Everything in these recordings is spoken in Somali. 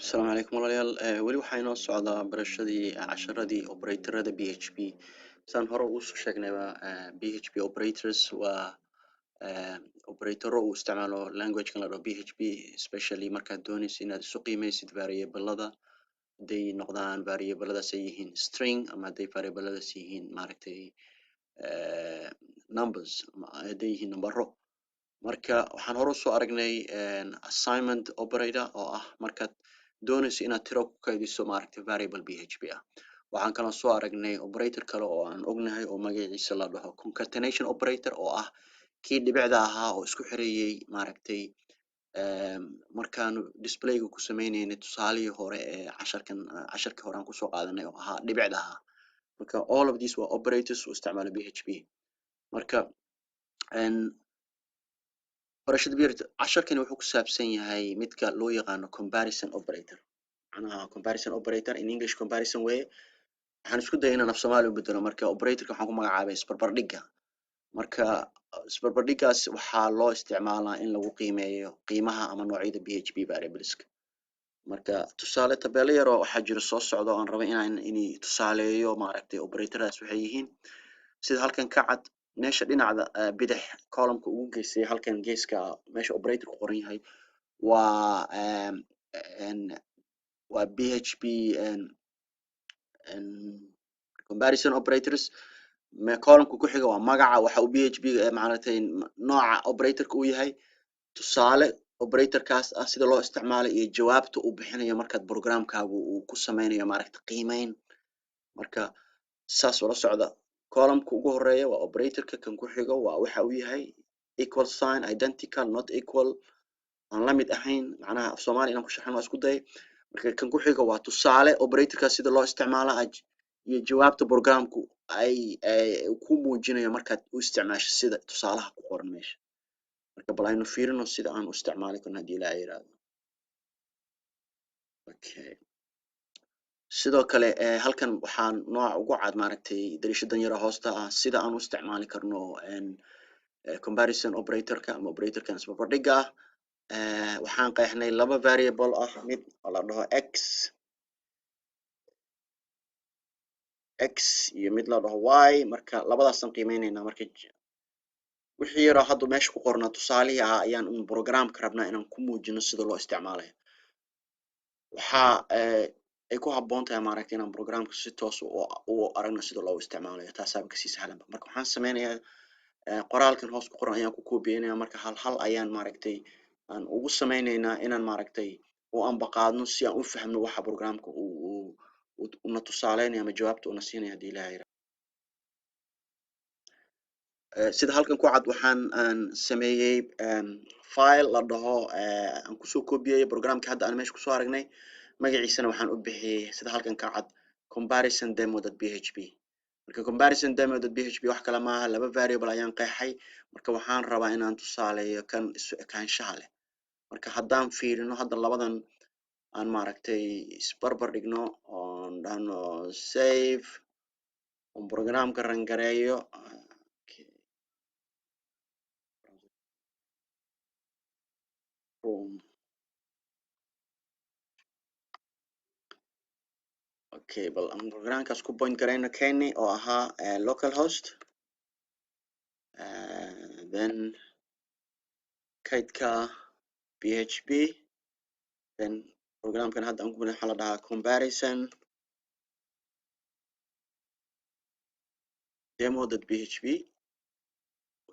Asalaamu calaykum walaalayaal. Weli waxaa inoo socdaa barashadii casharadii operatorada PHP. Saan hore ugu soo sheegnayba, PHP operators waa operatoro uu isticmaalo languagekan la dhaho PHP, especially markaad dooneyso inaad isu qiimeysid variablada, hadday noqdaan variabladaas ay yihiin string ama hadday variabladaas yihiin, maaragtay, numbers ama hadday yihiin nambaro. Marka waxaan hore usoo aragnay assignment operator, oo ah markaad dooneyso inaad tiro ku kaydiso, maaragtay, variable PHP ah. Waxaan kaloo soo aragnay operator kale oo aan ognahay oo magaciisa la dhaho concatenation operator, oo ah kii dhibicda ahaa oo isku xireeyey, maaragtay, markaanu displayga ku sameyneynay tusaalihii hore ee casharkan, casharkii hore aan kusoo qaadanay oo ahaa dhibicda ahaa. Marka all of these waa operators uu isticmaalo PHP. Marka barashada PHP, casharkani wuxuu ku saabsan yahay midka loo yaqaano comparison operator. Macnaha comparison operator in English comparison weye. Waxaan isku dayay inaan af Soomaali u bedelo. Marka operatorka waxaan ku magacaabay isbarbardhigga. Marka isbarbardhiggaas waxaa loo isticmaalaa in lagu qiimeeyo qiimaha ama noocyada PHP variableska. Marka tusaale tabeelo yaroo waxaa jiro soo socda oo aan rabo inaan ini tusaaleeyo, maaragtay, operatoradaas waxay yihiin. Sida halkan ka cad, meesha dhinacda bidix, columnka ugu geysay, halkan geeska meesha operator ku qoran yahay waa PHP comparison operators. Columnka ku xiga waa magaca waxa uu PHP, maaragtay, nooca operatorka uu yahay, tusaale operatorkaas ah sida loo isticmaalo iyo jawaabta uu bixinayo markaad programkaagu uu ku sameynayo, maaragta, qiimeyn. Marka saas ula socda: columnka ugu horeeya waa operatorka, kan ku xigo waa waxa uu yahay, equal sign, identical, not equal, aan la mid ahayn. Macnaha af Soomaali inaan ku sharxan waa isku day. Marka kan ku xiga waa tusaale operatorka sida loo isticmaalo iyo jawaabta programku ay ku muujinayo markaad u isticmaasho sida tusaalaha ku qoran meesha. Marka bal aynu fiirino sida aan u isticmaali karno, haddii Ilaahay yiraahdo. Okay, sidoo kale halkan waxaan nooca ugu cad, maaragtay, dariishadan yara hoosta ah, sida aan u isticmaali karno comparison operatorka ama operatorkan isbarbardhigga ah. Waxaan qeexnay laba variable ah, mid oo la dhaho x iyo mid la dhaho y. Marka labadaasaan qiimeyneynaa. Marka wixii yaroo hadda meesha ku qornaa, tusaalihii ahaa, ayaan un programka rabnaa inaan ku muujino sida loo isticmaalayo. Waxaa ay ku habboon tahay, maaragtay, inaan programka si toos u aragno sida loo isticmaalayo, taasaaba kasii sahlanba. Marka waxaan sameynayaa, qoraalkan hoos ku qoran ayaan ku koobiyeynaya. Marka hal hal ayaan, maaragtay, aan ugu sameyneynaa inaan, maaragtay, u ambaqaadno si aan u fahmno waxa programka uu una tusaaleynayo ama jawaabta una siinaya, haddii Ilahay yiraahdo. Sida halkan ku cad, waxaan aan sameeyey file la dhaho, aan kusoo koobiyey programka hadda aan meesha kusoo aragnay. Magaciisana waxaan u bixiyey, sida halkan ka cad, comparison demo.php. Marka comparison demo.php wax kale maaha, laba variable ayaan qeexay. Marka waxaan rabaa inaan tusaaleeyo kan isu ekaanshaha leh. Marka haddaan fiirino hadda labadan, aan, maaragtay, isbarbar dhigno oon dhahno save, oon programka run gareeyo. Okay. Boom. Okay, bal aan programkaas ku point garayno keni oo ahaa localhost, then kaydka PHP, then programkan hadda aan ku waxaa la dhahaa comparison demo.php.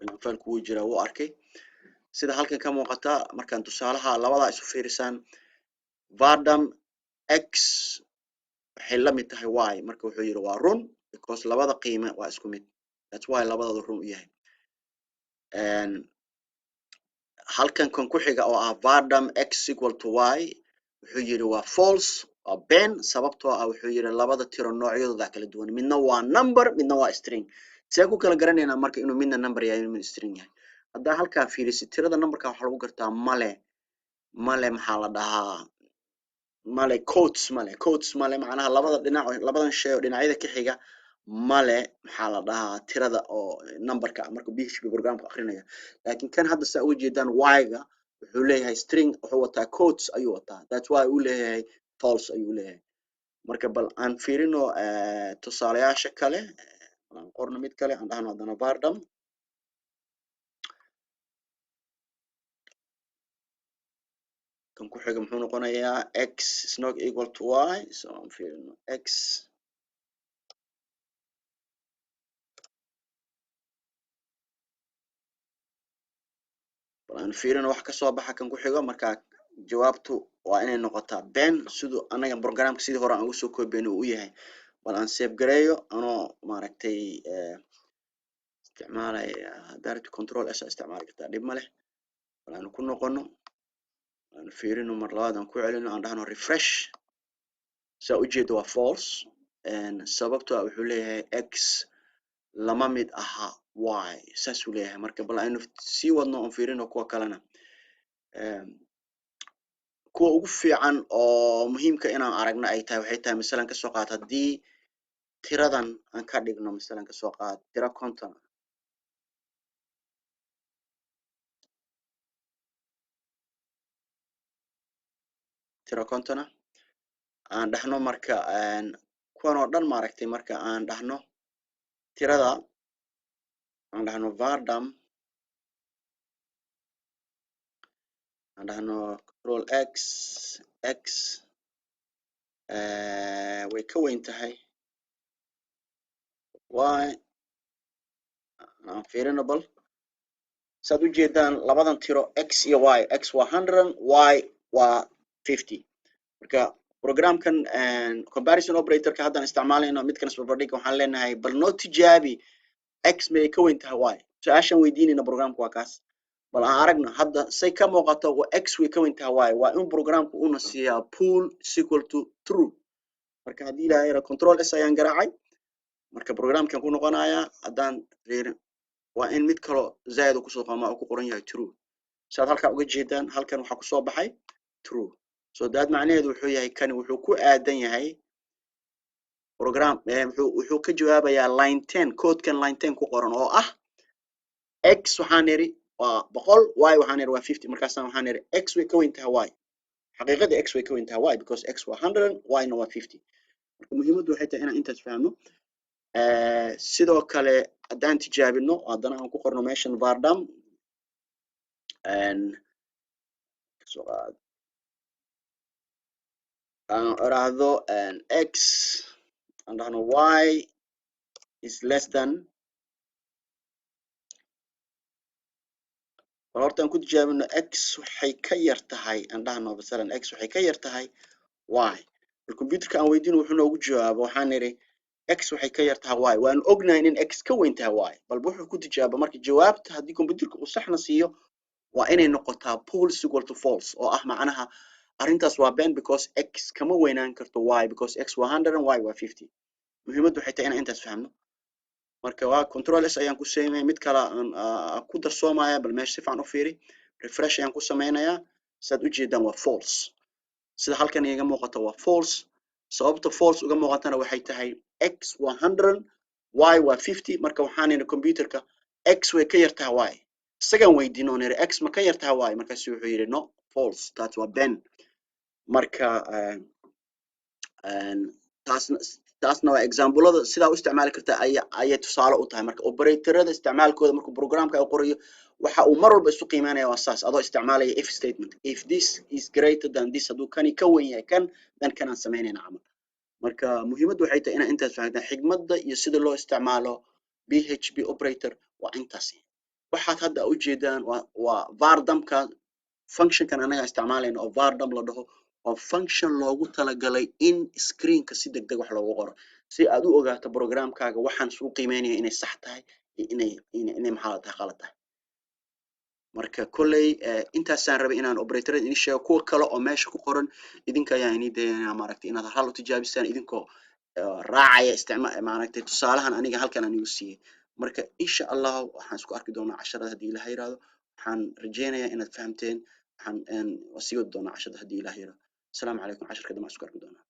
Inaan file kugu jira wuu arkay. Sida halkan ka muuqata, markaan tusaalaha labadaa isu fiirisaan, var_dump x waxay la mid tahay y. Marka wuxuu yidhi waa run, because labada qiime waa isku mid. That's why labadooda run u yahay. Halkan kan ku xiga oo ah var_dump x equal to y, wuxuu yidhi waa false, waa been, sababtoo ah wuxuu yidhi labada tiro noocyadooda kala duwan, midna waa number, midna waa string. See ku kala garanaynaa marka inuu midna number yahay, inuu mid string yahay? Haddaa halkaa fiirisid, tirada numberka waxaa lagu gartaa male maxaa la dhahaa, male quotes, male quotes, male macnaha labada dhinac, labadan shay oo dhinacyada ka xiga male, maxaa la dhahaa, tirada oo numberka marka PHP programka akrinaya. Laakiin kan hadda saa uga jeedaan, y-ga wuxuu leeyahay string, wuxuu wataa quotes ayuu wataa. That's why uu leeyahay. False ayuu leeyahay. Marka bal aan fiirino tusaalayaasha kale. Aan qorno mid kale, aan dhahno haddana var_dump. Kan ku xiga muxuu noqonayaa? X is not equal to y. So aan fiirino x. Bal aan fiirino wax kasoo baxa kan ku xigo. Marka jawaabtu waa inay noqotaa ben, siduu anaga programka sidii hore aan ugu soo koobeyno uu u yahay. Bal aan save gareeyo anoo maaragtay isticmaalaya. Haddaa rabtid Control S aa isticmaali kartaa, dhib ma leh. Bal aanu ku noqono, aan fiirino mar labaad, aan ku celino, aan dhahno refresh. Saa ujeeda waa false. Sababto ah wuxuu leeyahay x lama mid aha y, saasuu leeyahay. Marka bal aynu sii wadno oon fiirino kuwa kalena. Kuwa ugu fiican oo muhiimka inaan aragno ay tahay waxay tahay, masalan kasoo qaad haddii tiradan aan ka dhigno, masalan kasoo qaad tiro 50. Tiro 50 aan dhahno. Marka kuwan oo dhan maaragtay, marka aan dhahno tirada, aan dhahno var_dump, aan dhahno control x, x way ka weyn tahay y. Aan fiirino bal. Saad ujeedaan labadan tiro x iyo y, x waa 100, y waa 50. Marka programkan comparison operatorka haddaan isticmaalayno midkan isbarbardhigga, waxaan leenahay bal noo tijaabi x may ka weyn tahay y. Su-aashaan weydiinayna programka waa kaas. Bal aan aragno hadda say ka muuqato. X way ka weyn tahay y, waa in programku una siiyaa bool is equal to true. Marka haddii ilaha yara, Control S ayaan garaacay. Marka programkan ku noqonayaa, haddaan fiirin, waa in mid kaloo zaaid uu kusoo qama oo ku qoran yahay true. Saad halkaa uga jeedaan, halkan waxaa kusoo baxay true. So that macnaheedu wuxuu yahay kani wuxuu ku aadan yahay program, wuxuu ka jawaabayaa line 10, codekan line 10 ku qoran oo ah x waxaan nidhi waa 100, y waxaan nidhi waa 50. Markaasaan waxaan nidhi x way ka weyn tahay y. Xaqiiqadii x way ka weyn tahay y because x waa 100, y na waa 50. Marka muhiimaddu waxay tahay inaan intaas fahmno. Sidoo kale haddaan tijaabino, haddana aan ku qorno meeshan var_dump, kasoo qaad aan iraahdo x, aan dhahno y is less than. Bal horta aan ku tijaabino x waxay ka yar tahay, aan dhahno masalan x waxay ka yar tahay y. Bal computerka aan weydiino wuxuu noogu jawaabo. Waxaan nidhi x waxay ka yar tahay y, waanu ognahay in x ka weyn tahay y. Balba wuxuu ku tijaabo. Marka jawaabta haddii computerka uu saxna siiyo, waa inay noqotaa bool is equal to false, oo ah macnaha arrintaas waa ben because x kama weynaan karto y because x waa 100 and y waa 50. Muhiimaddu waxay tahay inaan intaas fahmno. Marka waa Control S ayaan ku sameynaya, mid kale aan ku darsoomaya. Bal meesha si fiican u fiiri. Refresh ayaan ku sameynayaa. Saad ujeedaan waa false. Sida halkan iiga muuqata waa false. Sababta false uga muuqatana waxay tahay x waa 100, y waa 50. Marka waxaan nidhi computerka x way ka yar tahay y. Isagaan weydiin oo nidhi x ma ka yar tahay y. Markaasu wuxuu yidhi no, false, taas waa ben. Marka taasna waa examplada sidaa u isticmaali karta ayay tusaale u tahay. Marka operatorada isticmaalkooda, markuu programka u qorayo, waxa uu mar walba isu qiimeynaya waa saas, adoo isticmaalaya if statement: if this is greater than this, hadduu kani ka weyn yahay kan, then kanaan samaynayna camal. Marka muhiimaddu waxay tahay inaa intaas fahantaan. Xigmadda iyo sida loo isticmaalo PHP operator waa intaasi. Waxaad hadda ujeedaan waa var_dumpka. Functionkan anaga isticmaalayna oo var_dump la dhaho waa function loogu talagalay in screenka si degdeg wax loogu qoro, si aad u ogaato programkaaga waxaan suu qiimeynaya inay sax tahay iyo inay maxaa la tahay qalad tahay. Marka kolley intaasaan rabay inaan operatorada idin sheego. Kuwa kale oo meesha ku qoran idinka ayaa inii dayanaya, maaragtay, inaad hal u tijaabisaan idinkoo raacaya isticma maaragtay tusaalahan aniga halkan aan igu siiyey. Marka insha Allah waxaan isku arki doonaa casharada haddii Ilaah yiraahdo. Waxaan rajeynayaa inaad fahamteen. Waxaan sii wadi doonaa casharada haddii Ilaah yiraahdo. Asalaamu calaykum. Casharka dambe aan isku arki doonaa.